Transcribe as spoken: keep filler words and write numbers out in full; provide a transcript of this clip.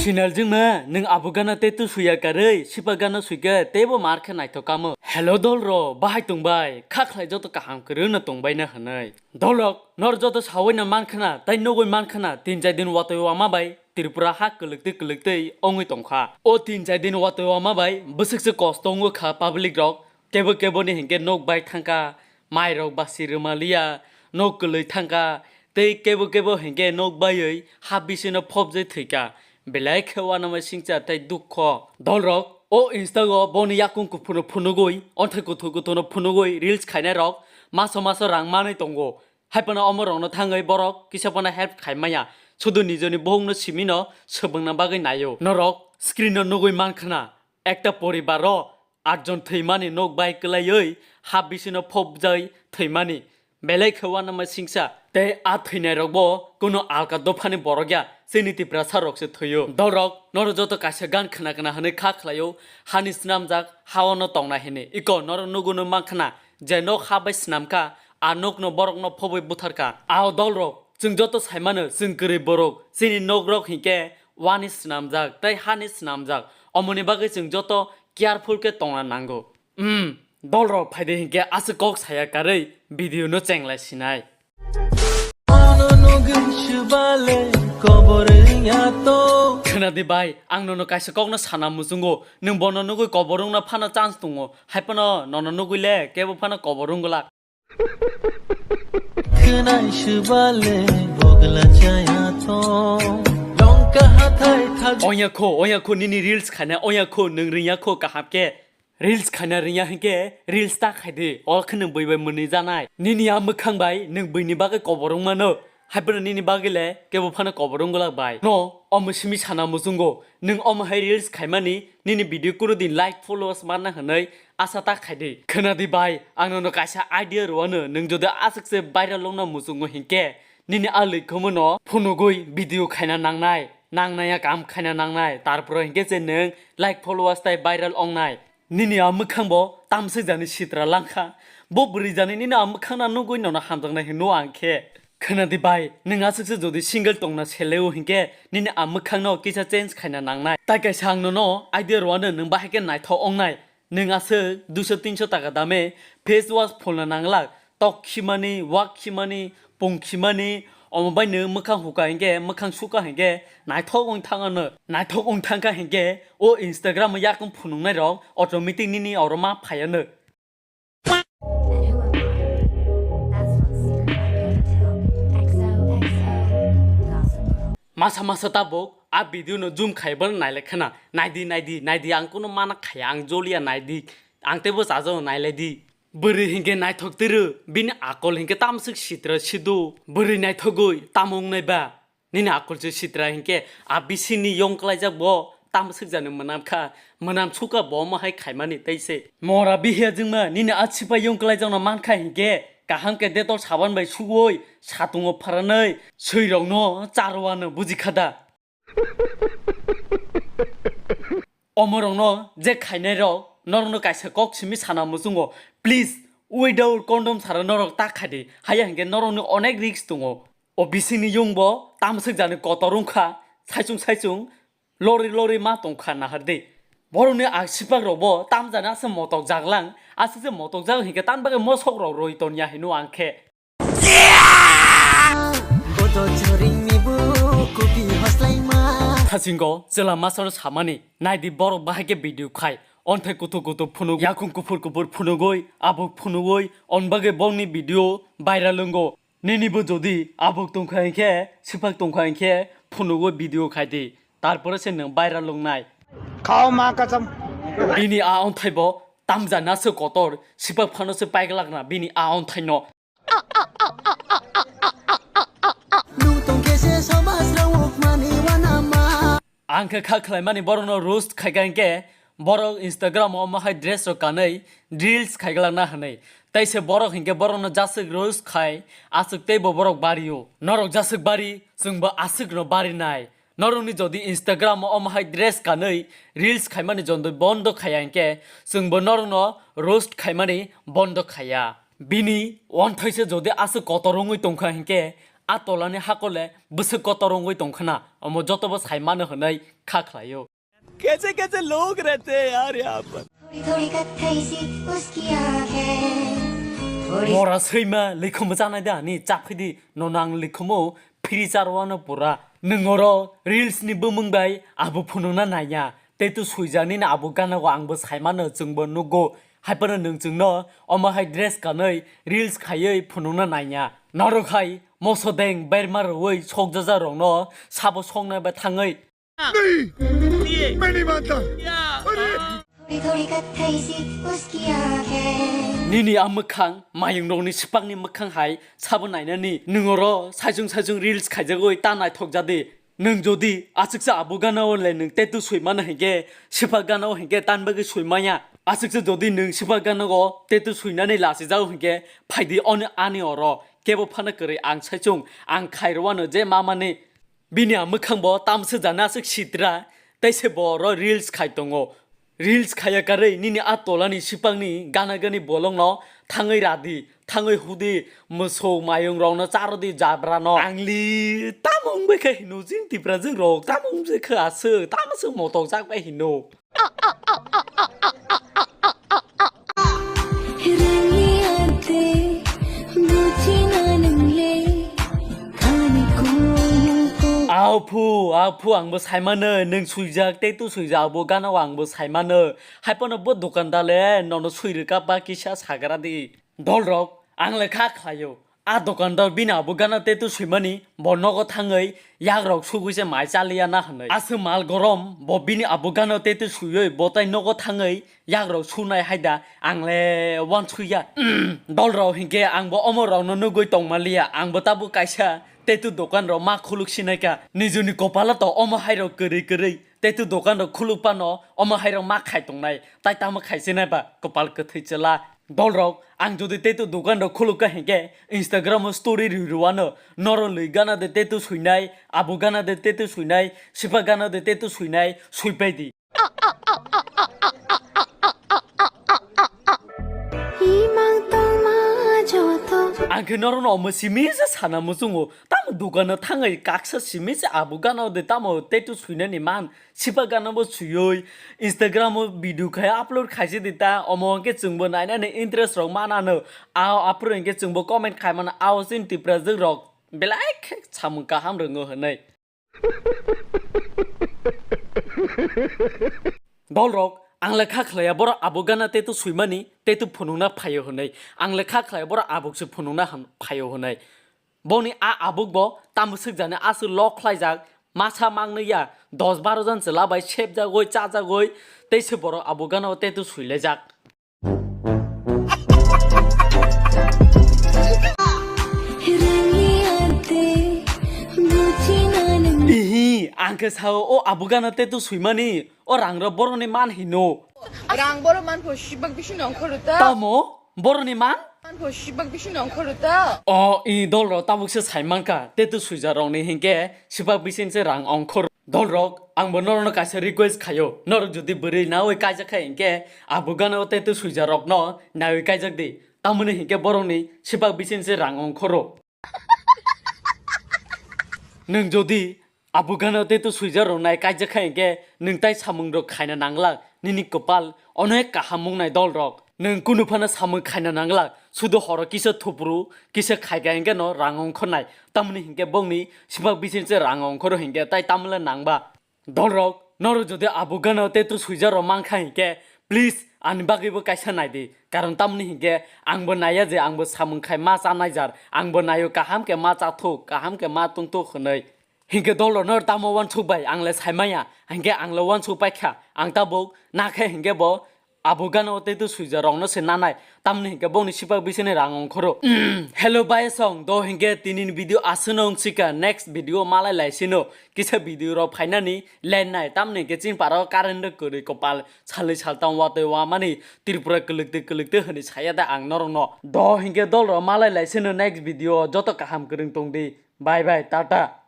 Sinal jwngma, nwng abo gana tei tu suya karwi, sipa gana suikhe teibo mar khe naithok kamo. Hello dolrok, bahai tongbai? Kha khlai joto kaham kwrwngno tongbaina hwnwi. Dolrok, nor joto sawi no mankhana tei nugwi mankhana tin char din watwi wama bai Tripura ha kwlwktwi kwlwktwi ongwi tongkha. O tin char din watwi wama bai bwswk se kosto wngo kha public rok, kebo kebo ni hinkhe nok bai thangkha, mai rok basi rwmaliya, nok kwlwi thangkha, tei kebo kebo hinkhe nok baiwi ha bisino phobjwi thwikha. Belai khe uanama singcha tei dukho. Dolrok, o Insta o boni yakung kuphurno phunugwi, onthai kuthur kuthurno phunugwi reels khainai rok maso maso rang manwi tongo. Haiphano omo rokno thangwi borok kisa phano help khai maya. Sudu nijoni buhukno simino swbwngna bagwi naio. Norok screen no nugwi mankhana, ekta poribar o atjon thwimani nok bai kwlaiwi ha bisino phobjai thwimani. Belai khe uanama singsa. Tei a thwinairokbo kuno alka dophani borok ya, chini Tiprasa rokse thwio. Dolrok, norok joto kaisa gan khna khna hwnwi kha khlaio, hani snamjak, haono tongna hini. Iko norok nuguno mankhna, je nok ha bai snamkha, a nokno borokno phobwi butharkha. Ao dolrok, chwng joto saimano, chwng kwrwi borok, chini nokrok hinkhe wani snamjak tei hani snamjak. Omoni bagwi chwng joto careful khe tongna nango. Umm, dolrok phaidi hinkhe aswk kok saya karwi video no chenglai sinai. Khwnadi bai, ang nono kaisa kokno sana muchungo, nwng bono nugwi kobor wngna phano chance tongo, haiphano nono nugwi le kebo phano kobor wngwlak. Khwnai swbale bogla chaya to. Longka hathai thag- Oya kho, oya kho, nini reels khaina, oya kho, nwng ringya kho kaham khe. Reels khaina ringya hinkhe reels ta khaidi, o khe nwng bui bai mwnwi janai. Nini a mwkhang bai nwng buini bagwi kobor wngmano, haiphano nini bagwi le kebo phano kobor wngwlak bai. No, omo simi sana muchungo, nwng omo hai reels khaimani, nini video kunu din like followers manna hwnwi asa ta khaidi. Khwnadi bai, ang nono kaisa idea rwano, nwng jodi aswk se viral wngna muchungo hinkhe, nini a lwikhomo no phunugwi video khaina nangnai, nangnaya kam khaina nangnai, tarpore hinkhe se nwng like followers tai viral wngnai. Nini a mwkhang bo tamswk jani sitra langkha. Bo bwrwi jani nini a mwkhang na nugwi nono hamjaknai hino ang khe. Khwnadi bai, nwng aswk se jodi single tongna seleo hinkhe nini a mwkhang no kisa change khaina nangnai. Tai kaisa ang nono idea rwano nwng bahai khe naithok wngnai. Nwng aswk duiso tinso taka dame face wash pholna nanglak. Tok khimani, wak khimani, pung khimani, omo bai nwng mwkhang huka hinkhe, mwkhang suka hinkhe, naithok wng thangano. Naithok wng thangkha hinkhe, o Instagram o yakung phunuknai rok automatic nini oro ma phaiano. Masa masa tabuk a video no zoom khaibo nailai khana. Naidi, naidi, naidi, ang kuno mana khaya, ang joliya naidi. Ang teibo chajago nailai di. Bwrwi hinkhe naithok twrw, bini akol hinkhe tamswk sitra sido. Bwrwi naithogwi tamo wngnai ba? Nini akol se sitra hinkhe a bisingni yong klaijak bo tamswk jani mwnam kha, mwnam suka bo omo hai khaimani tei se. Mora bihya jwngma nini a sipai yong klaijakno mankha hinkhe kaham khe Dettol saban bai suwoi satungo pharanwi swirokno charwano buji kha da? Omorokno je khainai rok norokno kaisa kok simi sana muchungo, please, without condom sara norok ta khaidi, haya hinkhe norokni onek risk tongo. O bisingni yungbo tamswk jani kotor wngkha, saichung saichung lori lori ma tongkha nahardi. Borokni a sipak rokbo tamjani aswk motok jaklang, aswk se motok jak hinkhe tamni bagwi mosok rok roi tonya hino ang khe. Thasingo chwla masaro samani, naidi borok bahai khe video khai, onthai kuthuk kuthuk phunuk, yakung kuphur kuphur phunugwi, abuk phunugwi, on bagwi bongni video viral wngo. Nini bo jodi abuk tongkha hinkhe, sipak tongkha hinkhe, phunugwi video khai di, tarpore se nwng viral wngnai. Khao ma kasam. Bini a onthai bo tamjani aswk kotor, sipak phano se paiglakna bini a onthai no. Nwng tongkhe se somaj rok ukmani wanama. Ang khe kha khlaimani borokno roast khaikha hinkhe borok Instagram o omo hai dress rok kanwi reels khaiglakna hwnwi. Tei se borok hinkhe borokno jaswk roast khai aswk teibo borok bario. Norok jaswk bari, chwngbo aswkno barinai. Norokni jodi Instagram o omo hai dress kanwi reels khaimani jondoi bondo khaiya hinkhe chwngbo norokno roast khaimani bondo khaiya. Bini onthoise jodi aswk kotor wngwi tongkha hinkhe A tolani hakole bwswk kotor wngwi tongkhwna, omo jotobo sai mano hwnwi kha khlaio. कैसे कैसे लोग रहते हैं यार यहाँ पर। थोड़ी थोड़ी कत्थई सी उसकी आंखें, थोड़ी Mora swima likhomo chanai da ani chapkhidi nono ang likhomo phiri charwano pura. Nwng oro reels ni bumung bai abo phunukna naiya. Tattoo swijak nini abo gana o ang bo sai mano, chwng bo nugo. Hai phano nwng chwng no omo hai dress kanwi reels khaiwi phunukna naiya. Norok hai moso deng berma rwui sokjajak rok no sabo soknai bai thangwi नहीं, मैं नहीं मानता। अरे थोड़ी थोड़ी कत्थई सी उसकी आंखें। Nini a mwkhang mayung rokni swpakni mwkhang hai sabo nainani nwng oro saichung saichung reels khaijagwi ta naithok jadi. Nwng jodi aswksa abo gana o le nwng tattoo swi mano hinkhe, swpak gana o hinkhe tan bagwi swi manya. Aswksa jodi nwng swpak gana o tattoo swinani lachijak hinkhe phaidi oni ani oro kebo phano kwrwi ang saichung ang khairwano je mamani. Bini a mwkhang bo tamswk jani aswk sitra, tei se bo oro reels khai tongo. Reels khaiya karwi nini a tolani swpakni gana gani bolongno thangwi radi, thangwi hudi, mwsuk mayung rokno charodi jabrano. Angli tamo wngbai khe hino jing Tiprajwk rok, tamo wngbai khe aswk, tamo swk motok jak bai hino. Aphu, aphu, ang bo sai mano, nwng swijak, tattoo swijak, abo gana o ang bo sai mano. Hai phano bo dukandar le nono swi rwkha ba kisa sagra di. Dolrok, ang le kha khlaio. A dukandar bini abo gana tattoo swimani bo nogo thangwi yagrok sugwi se mai chaliya na hwnwi. Aswk mal gorom bo bini abo gana tattoo swiwi bo tai nogo thangwi yagrok sunai hai da ang le uansukya. Dolrok hinkhe ang bo omo rokno nugwi tongmaliya, ang bo tabuk kaisa tattoo dokan rok ma khuluk sinaikha. Nijoni kopalo to omo hai rok kwrwi kwrwi tattoo dokan rok khuluk phano omo hai rok ma khai tongnai, tai tamo khai sinai ba kopal kwthwi chwla. Dolrok, ang jodi tattoo dokan rok khuluk kha hinkhe Instagram o story rwi rwano, noro lwi gana de tattoo swinai, abo gana de tattoo swinai, sipa gana de tattoo swinai, swipai di. Imang tongma joto. Ang khe noro no omo simi se sana muchungo, tamo dokan o thangwi kaksa simi se abo gana de tamo tattoo swinani man. Sipa gana bo suyoi Instagram o video khai upload khaisi di ta, omo hwnkhe chwngbo nainani interest rok manano, ao aphuru hwnkhe chwngbo comment khai mano, ao chini Tiprajwk rok belai khe samung kaham rwngo hwnwi. Dolrok, ang le kha khlaiya borok abo gana tattoo swimani, tattoo phunukna phaio hwnwi. Ang le kha khlaiya borok abuk se phunukna han-, phaio hwnwi. Boni a abuk bo tamo swkjani aswk lok khlaijak, masa mangnwi ya, dos baro jon chwla bai sepjagwi, chajagwi, tei se borok abo gana o tattoo swilaijak. Ihi, ang khe sao o abo gana tattoo swimani, o rang rok boroni man hino. Rang borok man pho sibak bisi nongkhoro ta. Tamo? Boroni man? Man pho sibak bisi nongkhoro ta. O, i dolrok tabuk se sai mankha, tattoo swijak rokni hinkhe sibak bisini se rang ongkhoro. Dolrok, ang bo norokno kaisa request khaio, norok jodi bwrwi nawi kaijak kha hinkhe abo gana o tattoo swijak rokno nawi kaijak di, tamoni hinkhe borokni sibak bisini se rang ongkhoro. Nwng jodi abo gana tattoo swijak rok nai kaijak kha hinkhe nwng tai samung rok khaina nanglak, nini kwpal onek kaham wngnai dolrok. Nwng kunu phano samung khaina nanglak, sudu horo kisa thupru, kisa khaika hinkhe no rang ongkhornai, tamoni hinkhe bongni sibak bising se rang ongkhoro hinkhe tai tamle nangba. Dolrok, norok jodi abo gana tattoo swijak rok mankha hinkhe, please ani bagwibo kaisa naidi, karon tamoni hinkhe angbo naiya je angbo samung khai ma chanai jar, angbo naio kaham khe ma chathuk, kaham khe ma tungthuk hwnwi. Hinkhe dolrok no tamo uansuk bai ang le sai maya, hinkhe ang le uansuk paikha, ang tabuk nakhe hinkhe bo abo gana o tattoo swijak rokno se nanai, tamoni hinkhe bongni sipak bisini rang ongkhoro. Hello bayasong, do hinkhe tinini video aswkno wngsikha, next video malai laisino kisa video rok phainani late nai, tamoni hinkhe chini paro current rok kwrwi kopal salni saltang watwi wamani Tripura kwlwktwi kwlwktwi hwnwi saya da ang norokno. Do hinkhe dolrok malai laisino next video o, joto kaham kwrwng tongdi, bye bye, tata.